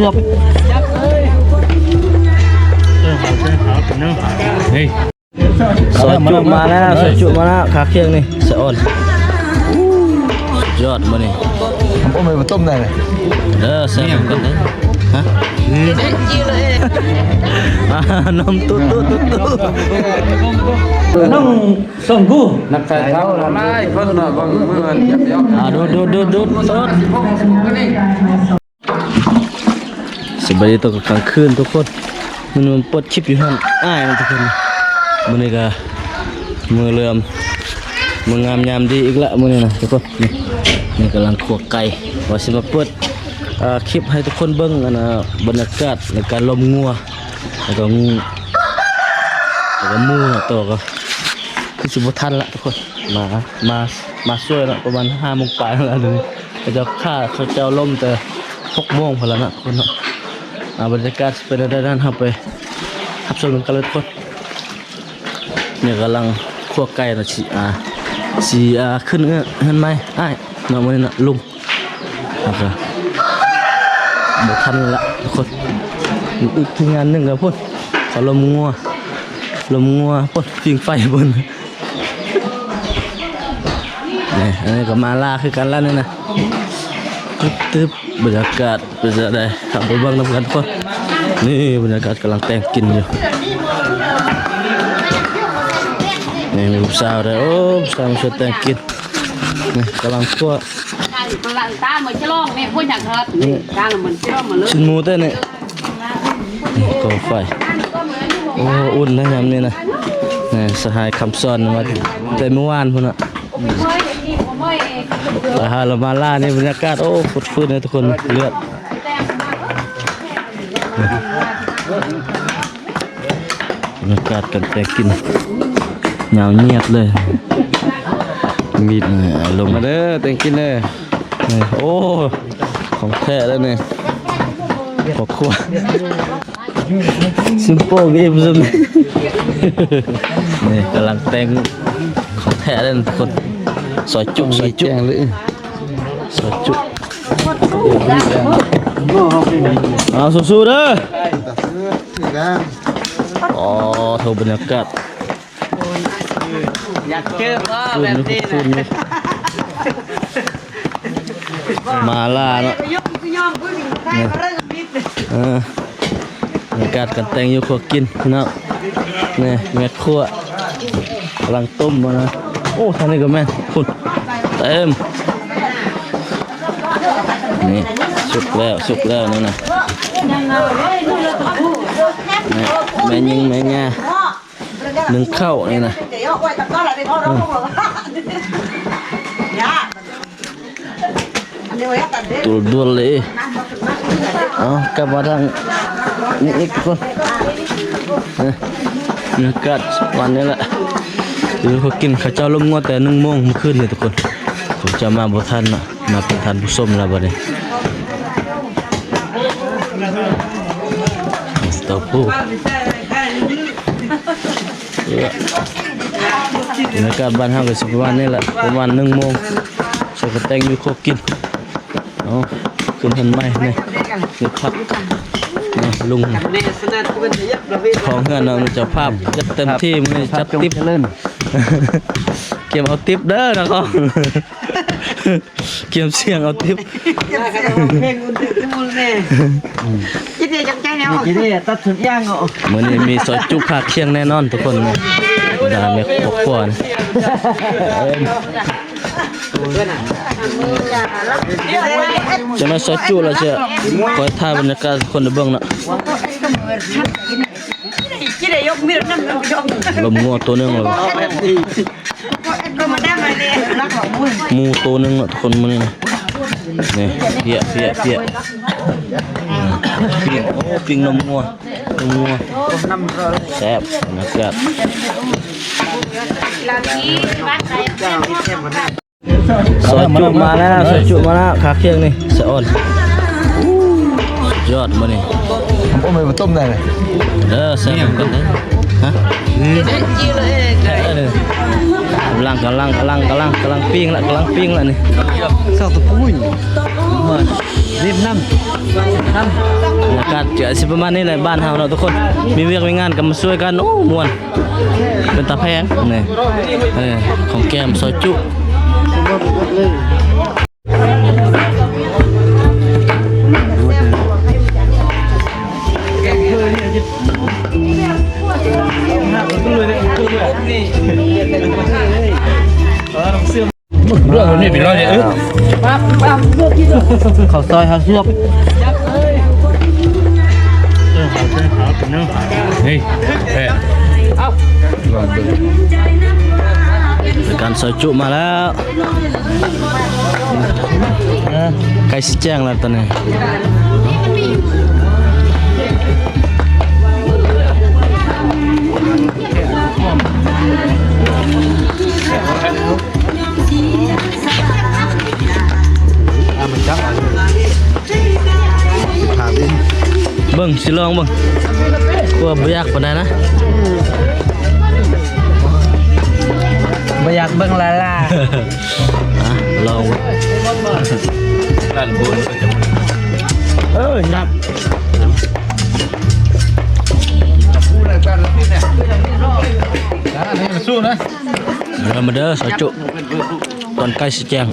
ເຮີ້ຍ ຊອຍຈຸມາແລ້ວ ຊອຍຈຸມາແລ້ວ ຂາຄຽງນີ້ ສະອອນ ສຸດຍອດມື້ນີ້. ໂອ້ ມັນຕົ້ມໄດ້ເລີຍ ເອີ ແຊບນຳກັນເດີ. ຮະ ອາ ນມຕຸດໆໆໆ ນ້ອງ ສອງກູ ນັກໄຕ່ເທົ້າຫຼາຍຄົນເນາະ ເບິ່ງມື້ມັນຢາກຢອກ ອ່າ ດູດໆໆໆ ສະບາຍດີຕອນກາງຄືນທຸກຄົນ. ມື້ນີ້ມາເປີດຄລິບຢູ່ຮ້ານອ້າຍນະທຸກຄົນ. ມື້ນີ້ກະມື້ເລີ່ມ ມື້ງາມຍາມດີອີກລະມື້ນີ້ນະທຸກຄົນ. ນີ້ ນີ້ກຳລັງຂົ້ວໄກ່ ວ່າຊິມາເປີດ ເອີ ຄລິບໃຫ້ທຸກຄົນເບິ່ງ ອັນນ່າ ບັນຍາກາດໃນການລົມງົວ ແລ້ວກໍງູ ແລ້ວກໍໝູເນາະ. ຕໍ່ກໍຄືຊິບໍ່ທັນລະທຸກຄົນ ມາ ມາ ມາຊ່ວຍເນາະ ປະມານຫ້າໂມງປາຍແລ້ວ. ເຂົາເຈົ້າຂ້າ ເຂົາເຈົ້າລົມແຕ່ຫົກໂມງພຸ້ນລະເນາະທຸກຄົນເນາະ. ອ່າ ບັນຍາກາດຊິເປັນແນວໃດນັ້ນ ເຮົາໄປຮັບຊົມນຳກັນເລີຍທຸກຄົນ. ນີ້ກຳລັງຂົ້ວໄກ່ເນາະ ຊິ ອ່າ ຊິ ອ່າ ຂຶ້ນເຮືອນ ເຮືອນໃໝ່ອ້າຍເນາະ ມື້ນີ້ເນາະ ລຸງ. ແລ້ວກໍບໍ່ທັນລະທຸກຄົນ. ອີກທີມງານໜຶ່ງກໍພຸ້ນ ເຂົາລົມງົວ ລົມງົວພຸ້ນ ຜິງໄຟພຸ້ນ. ນີ້ ອັນນີ້ກໍມາລາຄືກັນລະນີ້ນະ. ຕຶບໆ ບັນຍາກາດເປັນຈັ່ງໃດ ເຂົ້າໄປເບິ່ງນຳກັນທຸກຄົນ. ນີ້ບັນຍາກາດກຳລັງແຕ່ງກິນຢູ່. ນີ້ມີຜູ້ສາວເດີ ໂອ້ ຜູ້ສາວມາຊ່ວຍແຕ່ງກິນ. ນີ້ກຳລັງຂົ້ວ ຊີ້ນໝູແທ້ນີ້. ກໍ່ໄຟ ໂອ້ ອຸ່ນນະຍາມນີ້ນະ. ນີ້ສະຫາຍຄຳສອນມາແຕ່ມື້ວານພຸ້ນນະ. ອາຫານລາວມາລານີ້ ບັນຍາກາດ ໂອ້ ຟົດຟື້ນເລີຍທຸກຄົນ ເລືອດ. ບັນຍາກາດການແຕ່ງກິນຍາວຍຽດເລີຍ. ມີດ ເອີ ລົງມາເດີ ແຕ່ງກິນເດີ. ໂອ້ ຂອງແທ້ເລີຍນີ້ ພໍ່ຄົວ ຊິມໂປ້ເອງ ນີ້ກຳລັງແຕ່ງຂອງແທ້ເລີຍທຸກຄົນ. ຊອຍຈຸ ຊອຍຈຸ ແຈ້ງເລີຍ ຊອຍຈຸ. ເອົາ ສູ້ໆເດີ. ອໍ ໂທ ບັນຍາກາດ ຢາກເຈີບໍ່ແບບນີ້ນະ ມາລາເນາະ. ເອີ ບັນຍາກາດການແຕ່ງຢູ່ຄົວກິນເນາະ. ນີ້ແມ່ຄົວກຳລັງຕົ້ມນະ. ໂອ້ ທາງນີ້ກໍແມ່ນ ພຸ້ນ ເຕັມ. ນີ້ ສຸກແລ້ວ ສຸກແລ້ວນີ້ນະ. ນີ້ ແມ່ຍິງແມ່ຍ່າ ໜຶ້ງເຂົ້ານີ້ນະ. ອືມ ດຸລະໆເລີຍ. ເອົາ ກັບມາທາງນີ້ອີກຄົນ. ເອີ ບັນຍາກາດປະມານນີ້ແຫຼະ ຢູ່ຄົວກິນ. ເຂົາເຈົ້າລົມງົວແຕ່ໜຶ່ງໂມງມື້ຄືນນີ້ທຸກຄົນ. ເຂົາເຈົ້າມາບໍ່ທັນເນາະ ມາເປັນທ່ານຜູ້ຊົມແລ້ວບັດນີ້. ເຕົ້າຫູ້ ບັນຍາກາດບ້ານເຮົາກໍຊິປະມານນີ້ແຫຼະ ປະມານໜຶ່ງໂມງ ເຂົາກໍແຕ່ງຢູ່ຄົວກິນ. ເອົາ ຂຶ້ນເຮືອນໃໝ່ນີ້ ນີ້ພັກ ນີ້ລຸງ ຂອງເຮືອນເນາະ ເຈົ້າພາບຈັດເຕັມທີ່ມື້ນີ້ ຈັດຕິບ ກຽມເອົາຕິບເດີນະຄອນ. ກຽມສ່ຽງເອົາຕິບ ກຽມສ່ຽງເອົາເພງອຸ່ນຖືກທີ່ມຸນແນ່. ອືມ ຈິດເດຈັງໃຈແນວ ຈິດເດຕັດສຸດຢ່າງເນາະ. ມື້ນີ້ມີຊອຍຈຸຂ້າຄຽງແນ່ນອນທຸກຄົນ ບັນດາແມ່ຄອບຄົວ. ຈັ່ງນັ້ນຊອຍຈຸແລ້ວຈະຄ່ອຍຖ່າຍບັນຍາກາດໃຫ້ຄົນໄດ້ເບິ່ງເນາະ. ລົມງົວໂຕໜຶ່ງແລ້ວ ໝູໂຕໜຶ່ງເນາະທຸກຄົນມື້ນີ້ນະ. ນີ້ ເພຍ ເພຍ ເພຍ ອືມ ປີ້ງ ໂອ້ ປີ້ງນົມງົວ ນົມງົວ ແຊບ ບັນຍາກາດ. ຊອຍຈຸມາແລ້ວ ຊອຍຈຸມາແລ້ວ ຂາຄຽງນີ້ ສະອອນ ສຸດຍອດມື້ນີ້. ໂອ້ ມັນຕົ້ມໄດ້ເລີຍ ເອີ ແຊບນຳກັນເດີ. ຮະ? ເອີ ກຳລັງ ກຳລັງ ກຳລັງ ກຳລັງ ກຳລັງປີ້ງລະ ກຳລັງປີ້ງລະນີ້ ເຂົ້າຕະປູຍ ເວັດນາມ ນຳ ບັນຍາກາດກະຊິປະມານນີ້ແຫຼະ ບ້ານເຮົາເນາະທຸກຄົນ ມີວຽກມີງານກະມາຊ່ວຍກັນ ໂອ້ ມ່ວນ ເປັນຕາແພງນີ້ ເອີ ຂອງແກ້ມ ຊອຍຈຸ. ເຂົ້າຊອຍເຂົ້າສວບ ເອີ ເຂົ້າຊອຍເຂົ້າສວບເນາະ ເຮີ້ຍ ແພະ ການຊອຍຈຸມາແລ້ວ. ໃກ້ຊິແຈ້ງແລ້ວຕອນນີ້ ເບິ່ງ ຊິລອງເບິ່ງ ວ່າບໍ່ຢາກປານໃດນະ ບໍ່ຢາກເບິ່ງລາລາ. ອ່ະ ລອງເບິ່ງ ດ້ານບົນ ເອີຍ ນັບ ອ່າ ນີ້ມາສູ້ນະ ເດີ ມາເດີ ຊອຍຈຸ ຕອນໃກ້ຊິແຈ້ງ.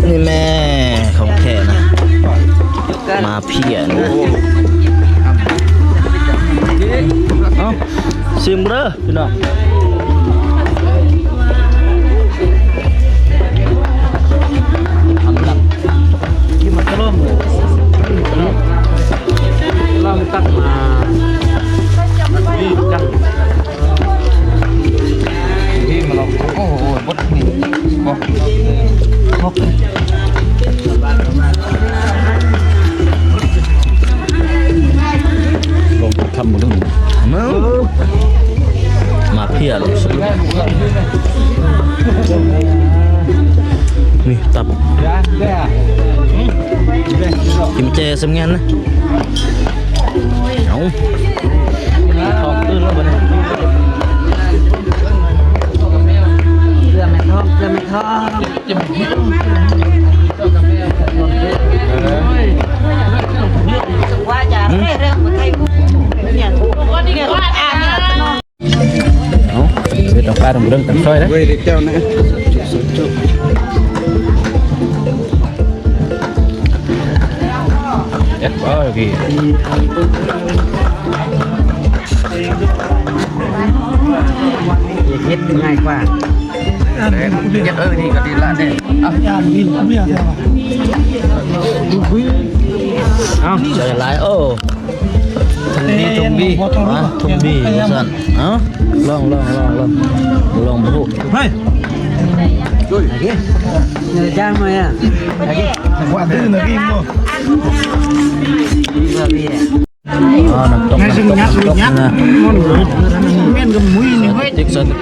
ນີ້ແມ່ຂອງແທ້ນະ ມາເຟຍນະ ເອົ້າ ຊິມເດີພີ່ນ້ອງ ກິນມາຕະຫຼອງ ລອງຕັກມາ ນີ້ຈັງ ນີ້ມາລອງ ໂອ້ໂຫ ບົດນີ້ ບໍ່ ບໍ່ ລອງທຳເບິ່ງ ມາເຟຍ ນີ້ຕັບ ກິນແຈ່ສຳແງນນະ. ເອົາ ທ້ອງຕື່ນແລ້ວບັດນີ້ ເກືອແມ່ນທ້ອງ ເກືອແມ່ນທ້ອງ ເອີ ວ່າຈະເລື່ອງໄທບຸກ ເລື່ອງອ່ານ ເອົາ ເຮັດອອກໄປຕ້ອງເບິ່ງກັນຊ່ອຍເດີ ເວີຍເດັກເຈົ້ານະ ເຮັດບໍ່ພີ່ ເຮັດງ່າຍກວ່າ ເຮັດ ເອີ ນີ້ກະດີລະເດ້ ເອົາ ເອົາ ໃສ່ຫຼາຍ ໂອ້ ທຸງບີທຸງບີ ອ່າ ທຸງບີວ່າຊັ້ນ ເອົ້າ ລອງ ລອງ ລອງ ລອງ ລອງບໍ່ຮູ້ ເຮີ້ຍ ຈ້າງມາ ວ່າຕື່ນນະພີ່ບໍ່ ອໍ ນ້ຳຕົກ ນ້ຳຕົກ ນ້ຳຕົກນະ ແມ່ນກະມຸ້ຍນີ້ເວີຍ ຕິກ ໃສ່ຕິກ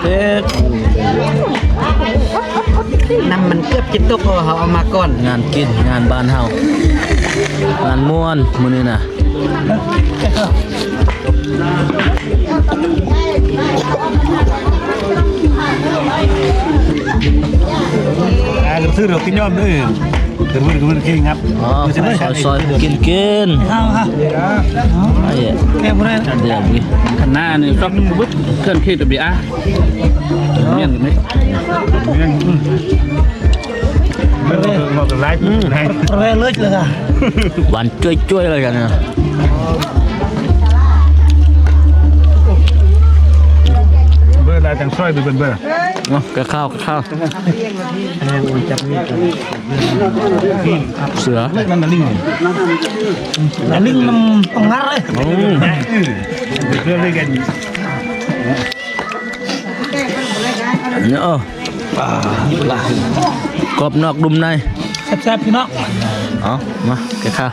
ນ້ຳມັນເກືອບຈະຕົກ ເພາະວ່າເຮົາເອົາມາກ່ອນ ງານກິນ ງານບ້ານເຮົາ ງານມ່ວນມື້ນີ້ນະ. ອ່າ ຊື້ດອກກິນຍອມເດີ ກະເວີນ ກະເວີນ ກິນງັບ ອໍ ຊອຍ ຊອຍ ກິນ ກິນ ເອົາ ເອົາ ເອົາ ເອົາ ແກ້ບໍ່ໄດ້ ຄັນໜ້ານີ້ຊອກບຸບ ເຄື່ອນທີ່ຕະບີອາ ແມ່ນ ແມ່ນ ເບິ່ງ ເບິ່ງ ເວົ້າກັນຫຼາຍ ອືມ ແຣເລີດເລີຍ ຫວານຈ້ວຍໆ ເລີຍກັນນະ ເບີຫຼາຍຈັ່ງຊ່ອຍເບິ່ງເບິ່ງ ເນາະ ກະເຂົ້າ ກະເຂົ້າ ເສືອ ນັ້ນນະລິງ ນະລິງນຳປະຫຍັດເລີຍ ໂອ້ ເສືອເລີຍກັນ ເນາະ ປາ ກອບນອກນຸ່ມໃນ ແຊບໆ ພີ່ນ້ອງ ເອົາ ມາ ກິນເຂົ້າ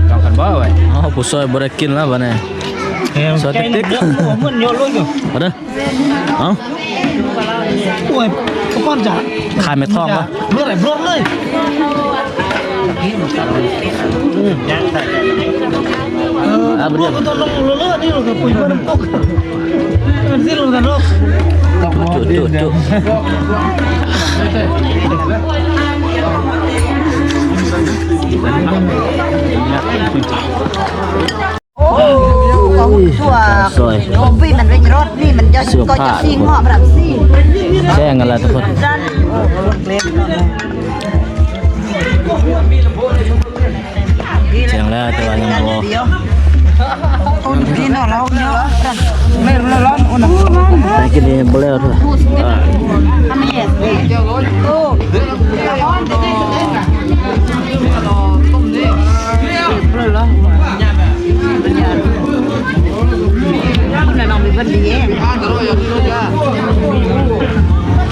ລອງກັນບໍ່ເວີຍ ເອົາ ຜູ້ຊ່ອຍບໍ່ໄດ້ກິນແລ້ວບັດນີ້ ສວຍຕິກໆ ເອົາເດີ ເອົາ ໂອ້ຍ ກະປ້ອນຈ້ະ ຂາຍແມ່ທອງວະ ເລືອດໄຫຼເລືອດເລີຍ ອືມ ອ່າ ບໍ່ໄດ້ ມັນຕ້ອງລົງເລືອດນີ້ ລະກະປຸຍເບິ່ງນ້ຳຕົກ ມັນຊິລົງກັນເນາະ ຈຸໆໆ. ໂອ້ ກອງສວຍ ໂອ້ ປີມັນເວັງລົດນີ້ ມັນຈະ ເສື້ອຜ້າ ກໍຈະຊິງເຫາະບຣາມຊີ ແຊງກັນລະທຸກຄົນ ແຊງແລ້ວ ແຕ່ວ່າຍັງບໍ່ ໄດ້ກິນນີ້ບໍ່ແລ້ວເທື່ອ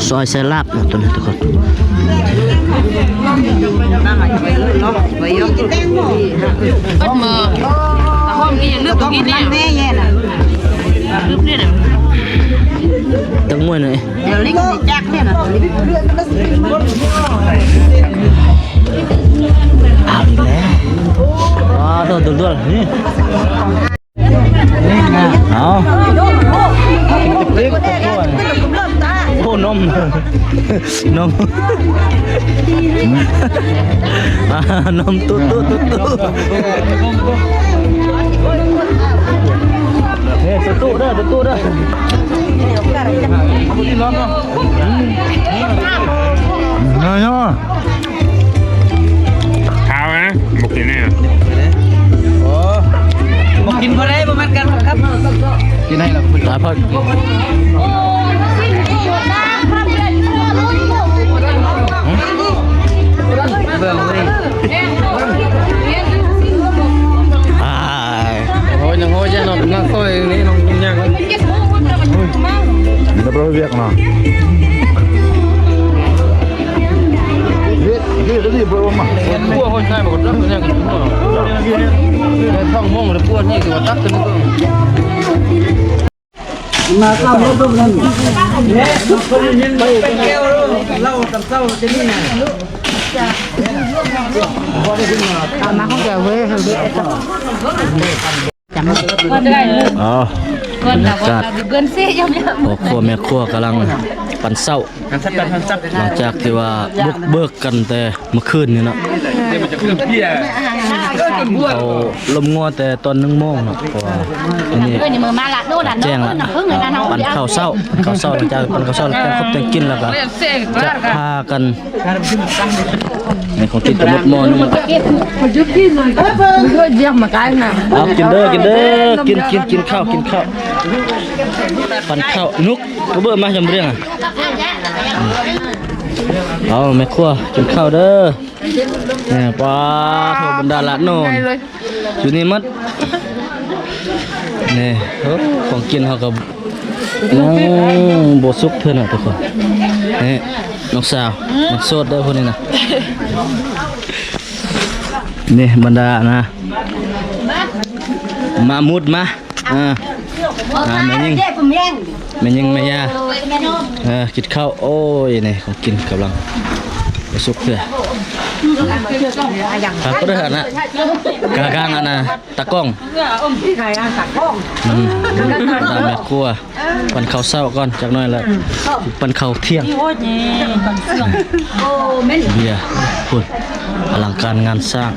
ຊອຍໃສ່ລາບເນາະ ໂຕນີ້ທຸກຄົນ ເບິດມື້ ຫ້ອງນີ້ຍັງລຶກຢູ່ນີ້ ລຶກນີ້ນະ ຕັກມວຍໜ້ອຍ. ເອົາອີກແລ້ວ ອ້າວ ໂດນ ໂດນ ໂດນ ນີ້ ເອົາ ໂອ້ ນົມ ນົມ ນົມ ຕຸ ຕຸ ຕຸ ຕຸ ເອີ ຕຸ ຕຸ ເດີ ຕຸ ຕຸ ເດີ. ເອົາເນາະ ຂາວນະ ບໍ່ກິນແນ່ ໂອ້ ບໍ່ກິນບໍ່ໄດ້ ບໍ່ແມ່ນກັນຄັບ ກິນໃຫ້ລະ ຫຼາຍພັກ ເບິ່ງເລີຍ ອາຍ ໂອ້ຍ ຍັງໂຫຍແຍະເນາະ ກຳລັງຊອຍນີ້ ນ້ອງກິນຍາກ ເຮັດວຽກເນາະ ເຮັດ ເຮັດອັນນີ້ບໍ່ມາ ຄົວຄົນໄທບໍ່ກໍຕັກແນວກິນຄົວ ແຕ່ທ້ອງໂມງແລ້ວ ຄົວນີ້ຄືວ່າຕັກຂຶ້ນ ມາເຂົ້າໃນຕົ້ມນັ້ນ ເອີ ເຫຼົ້າຕອນເຊົ້າຈະມີນະ ມາຂອງແກເວີຍ ເອີ ບັນຍາກາດ ພໍ່ຄົວແມ່ຄົວກຳລັງປັນເຂົ້າ ຫຼັງຈາກທີ່ວ່າບຸກເບີກກັນແຕ່ ມື້ຄືນນີ້ເນາະ ເຂົາລົມງົວແຕ່ຕອນໜຶ່ງໂມງເນາະ ເພາະວ່າອັນນີ້ແຈ້ງລະ ປັນເຂົ້າເຊົ້າ ເຂົ້າເຊົ້າ ຫຼັງຈາກປັນເຂົ້າເຊົ້າແລ້ວ ແຕ່ງຄົບແຕ່ງກິນແລ້ວກະຈະພາກັນ ໃນຂອງຕິດກະໝົດໝໍ້ໜຶ່ງ ເອົາກິນເດີ ກິນເດີ ກິນ ກິນ ກິນເຂົ້າ ກິນເຂົ້າ ປັນເຂົ້າ ນຸກ ກະເບີມາຈຳເລື່ອງ ເອົາແມ່ຄົວກິນເຂົ້າເດີ. ນີ້ ປາໂທ ບັນດາລະໂນນ ຢູ່ນີ້ໝົດ ນີ້ ໂອ້ ຂອງກິນເຮົາກໍຍັງບໍ່ສຸກເທື່ອນະທຸກຄົນ ນີ້ ນ້ອງສາວ ອືມ ນັກໂສດເດີຜູ້ນີ້ນະ ນີ້ບັນດານະ ມາມຸດມາ ອ່າ ອ່າ ແມ່ຍິງ ແມ່ຍິງແມ່ຍ່າ ເອີ ກິນເຂົ້າ ໂອ້ຍ ນີ້ຂອງກິນກຳລັງບໍ່ສຸກເທື່ອ ຄັກເດີຫັ້ນນະ ກາກາງອັນນະ ຕາກ້ອງ ອືມ ຕາແມ່ຄົວ ປັນເຂົ້າເຊົ້າກ່ອນຈັກໜ້ອຍລະ ອືມ ປັນເຂົ້າທ່ຽງ ເບຍ ພຸ້ນ ອະລັງການງານສ້າງ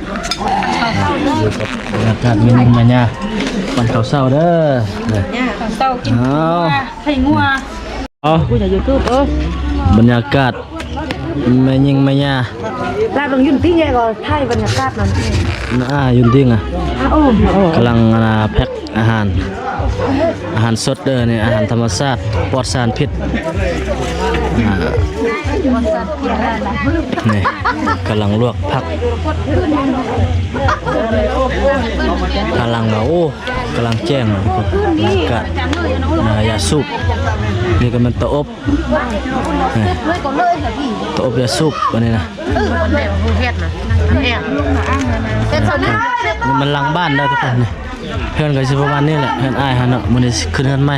ຢູ່ກັບບັນຍາກາດແມ່ຍິງແມ່ຍ່າ ປັນເຂົ້າເຊົ້າເດີ ເຂົ້າເຊົ້າກິນ ເອົາ ໄຂ່ງົວ ເອົາ ຜູ້ໃຫຍ່ຢູທູບ ເອີ ບັນຍາກາດແມ່ຍິງແມ່ຍ່າ ລາວຕ້ອງຢືນຕິງແຍກກໍຖ່າຍບັນຍາກາດນັ້ນ ອ່າ ຢືນຕິງ ອ່າ ໂອ້ ກຳລັງ ອ່າ ແພັກ ອາຫານ ອາຫານສົດເດີນີ້ ອາຫານທຳມະຊາດ ປອດສານພິດ ອ່າ ນີ້ກຳລັງລວກຜັກ ທາງຫຼັງກໍ ໂອ້ ກຳລັງແຈ້ງ ອາກາດ ອ່າ ຢາສູບ ນີ້ກໍແມ່ນເຕົາອົບ ເອີ ເຕົາອົບຢາສູບ ອັນນີ້ນະ ນີ້ມັນຫຼັງບ້ານເດີທຸກຄົນ ນີ້ ເຮືອນກໍຊິປະມານນີ້ແຫຼະ ເຮືອນອ້າຍຫັ້ນເນາະ. ມື້ນີ້ຊິຂຶ້ນເຮືອນໃໝ່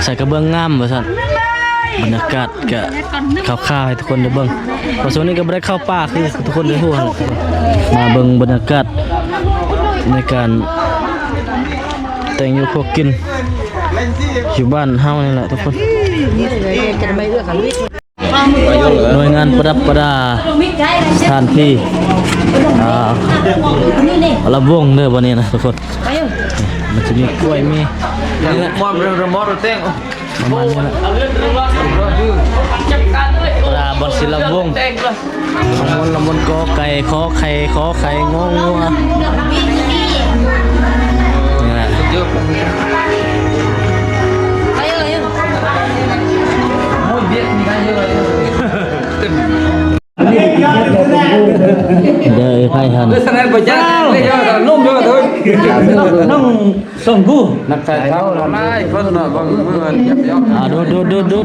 ໃສ່ກະເບື້ອງງາມວ່າຊັ້ນ. ບັນຍາກາດກະຄ່າວໆໃຫ້ທຸກຄົນໄດ້ເບິ່ງ ເພາະຊ່ວງນີ້ກໍບໍ່ໄດ້ເຂົ້າປ່າຄືທຸກຄົນໄດ້ຮູ້ຫັ້ນແຫຼະ. ມາເບິ່ງບັນຍາກາດໃນການແຕ່ງຢູ່ຄົວກິນ ຢູ່ບ້ານເຮົານີ້ແຫຼະທຸກຄົນ. ໜ່ວຍງານປະດັບປະດາສະຖານທີ່ ອ່າ ລຳວົງເດີ ບັດນີ້ນະທຸກຄົນ. ມັນຈະມີກ້ວຍ ມີນີ້ແຫຼະ ປະມານນີ້ແຫຼະ ປະດາບ່ອນຊິລຳວົງ. ລຳວົງ ລຳວົງ ກໍໄກ່ ຂໍໄຂ່ ຂໍໄຂ່ ງໍງົວ ນີ້ແຫຼະ. ເດີ ໄຜຫັ້ນ ນ້ອງ ສອງກູ ນັກໄຕ່ເທົາຫຼາຍຄົນເນາະ ເບິ່ງເມືອນ ອ່າ ດູດ ດູດ ດູດ ດູດ.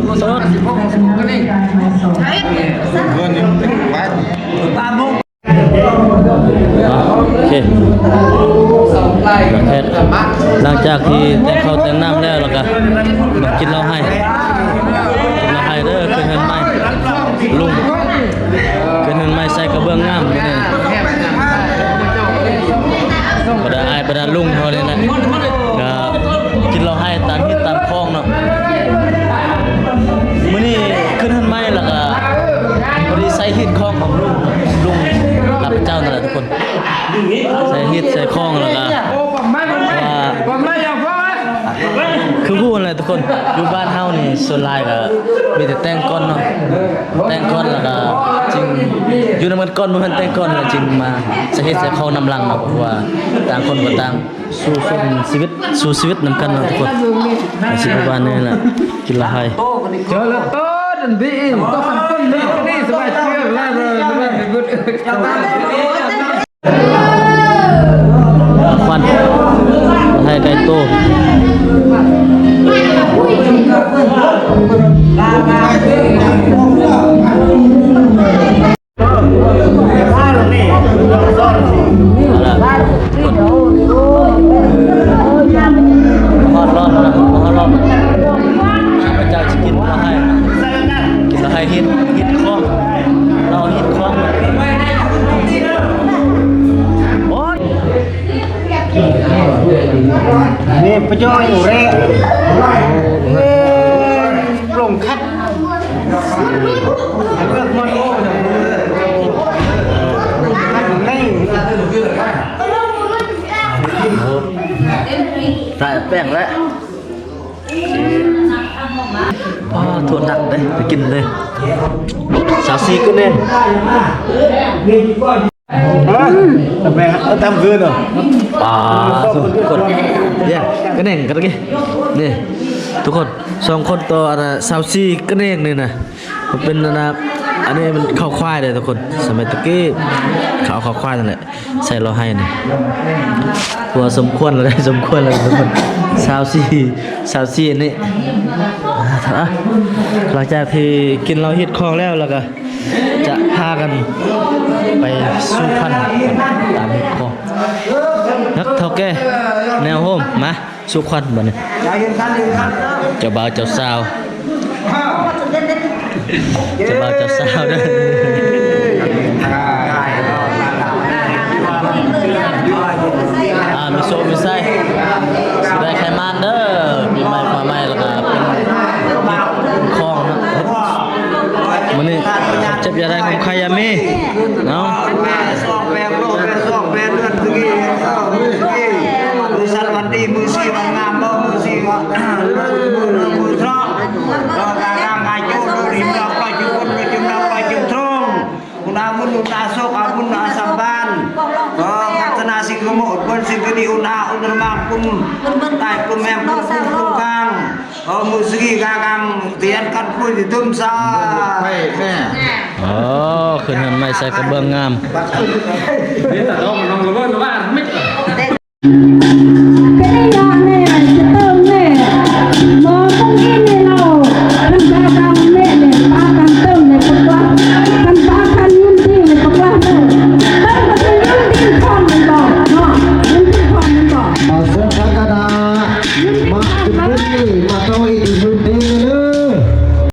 ໂອເຄ ຫຼັງຈາກທີ່ແຕ່ງເຂົ້າແຕ່ງນ້ຳແລ້ວ ແລ້ວກໍມາກິນເຫຼົ້າໄຮ່ ກິນເຫຼົ້າໄຮ່ເດີ. ຂຶ້ນເຮືອນໃໝ່ ລຸງ ຂຶ້ນເຮືອນໃໝ່ໃສ່ກະເບື້ອງງາມມື້ນີ້ ບັນດາອ້າຍບັນດາລຸງເຮົານີ້ແຫຼະ ກໍກິນເຫຼົ້າໄຮ່ຕາມຮີດຕາມຄອງເນາະ. ມື້ນີ້ຂຶ້ນເຮືອນໃໝ່ ແລ້ວກໍພໍດີໃສ່ຮີດຄອງຂອງລຸງ ລຸງລາວພະເຈົ້ານັ້ນແຫຼະທຸກຄົນ. ໃສ່ຮີດໃສ່ຄອງ ແລ້ວກໍວ່າ ຄືຮູ້ຫັ້ນແຫຼະທຸກຄົນ ຢູ່ບ້ານເຮົານີ້ສ່ວນຫຼາຍກໍມີແຕ່ແຕ່ງກ່ອນເນາະ ແຕ່ງກ່ອນ ແລ້ວກໍຈຶ່ງຢູ່ນຳກັນກ່ອນ ບໍ່ແມ່ນແຕ່ງກ່ອນແລ້ວຈຶ່ງມາໃສ່ຮີດໃສ່ຄອງນຳຫຼັງເນາະ. ເພາະວ່າຕ່າງຄົນກໍຕ່າງສູ້ຊົນຊີວິດ ສູ້ຊີວິດນຳກັນເນາະທຸກຄົນ. ກໍຊິປະມານນີ້ແຫຼະ ກິນເຫຼົ້າໄຮ່. ຄວັນ ໄທໄກ່ໂຕ ຮອດລອດແລ້ວນະ ຮອດລອດ. ຂ້າພະເຈົ້າຊິກິນເຫຼົ້າໄຮ່ ກິນເຫຼົ້າໄຮ່ເຮັດ ເຮັດຂອງ ເຫຼົ້າເຮັດຂອງ. ໂອ້ຍ ນີ້ປະຈໍຢູ່ເຣ ເອີ ລົງຄັດ ໃສ່ແປ້ງແລ້ວ. ປ້າ ໂທດໜັກເດ້ ໄປກິນເລີຍ ຊາວສີ່ກະແນນ. ຮະ? ຕຳແປງ ເອີ ຕຳຄືນເນາະ. ປ້າ ທຸກຄົນ ເດ ກະແນນກັນເດ້ ນີ້ທຸກຄົນ ສອງຄົນຕໍ່ອັນນະ ຊາວສີ່ກະແນນນີ້ນະ. ມັນເປັນອັນນະ ອັນນີ້ມັນເຂົ້າຄວາຍເດ້ທຸກຄົນ ສະໄໝຕະກີ້ ເຂົາເອົາເຂົ້າຄວາຍນັ້ນແຫຼະ ໃສ່ເຫຼົ້າໄຮ່ນີ້ ເພາະວ່າສົມຄວນແລ້ວເດ້ ສົມຄວນແລ້ວທຸກຄົນ ຊາວສີ່ ຊາວສີ່ອັນນີ້. ອ່າ ຫຼັງຈາກທີ່ກິນເຫຼົ້າຮີດຄອງແລ້ວ ແລ້ວກໍຈະພາກັນໄປສູດຄວັນຕາມຮີດຄອງ. ນັກເຖົ້າແກ່ແນວໂຮມ ມາ ສູດຄວັນບັດນີ້ ເຈົ້າບ່າວເຈົ້າສາວ ເຈົ້າບ່າວເຈົ້າສາວເດີ. ອ່າ ມີໂຊກມີໄຊ ຊິໄດ້ໄຂມານເດີ ປີໃໝ່ຟ້າໃໝ່ ແລ້ວກໍເປັນຄອງເນາະ. ມື້ນີ້ເຈັບຢ່າໄດ້ ຄວາມໄຄຢ່າມີເນາະ. ແປສອງແປໂລແປສອງແປເດືອນສະກີ ເອີ ມື້ສະກີ ມື້ສັນວັນດີ ມື້ສີວັນງາມ ມື້ສີວັນ ມື້ເທາະ ກໍກາງກາຍໂຈນ ຮີບດອກປະຈຸບົນ ປະຈຸນອກປະຈຸທອງ ອຸນາມຸນ ອຸນາໂຊກ ອາບຸນ ອາສຳບານ ກໍພັດທະນາສິ່ງຂະໂມດ ເບິ່ນສິ່ງກະດີ ອຸນາ ອຸນນະມາກຸນ ໃຕ້ກຸນແມ່ມ ກຸນຄຸນຄຸນຄາງ ເອີ ມືສະກີກາກັງ ຕຽນກັນປຸຍຕິຕຶມຊາ. ໂອ້ ຂຶ້ນເຮືອນໃໝ່ໃສ່ກະເບື້ອງງາມ.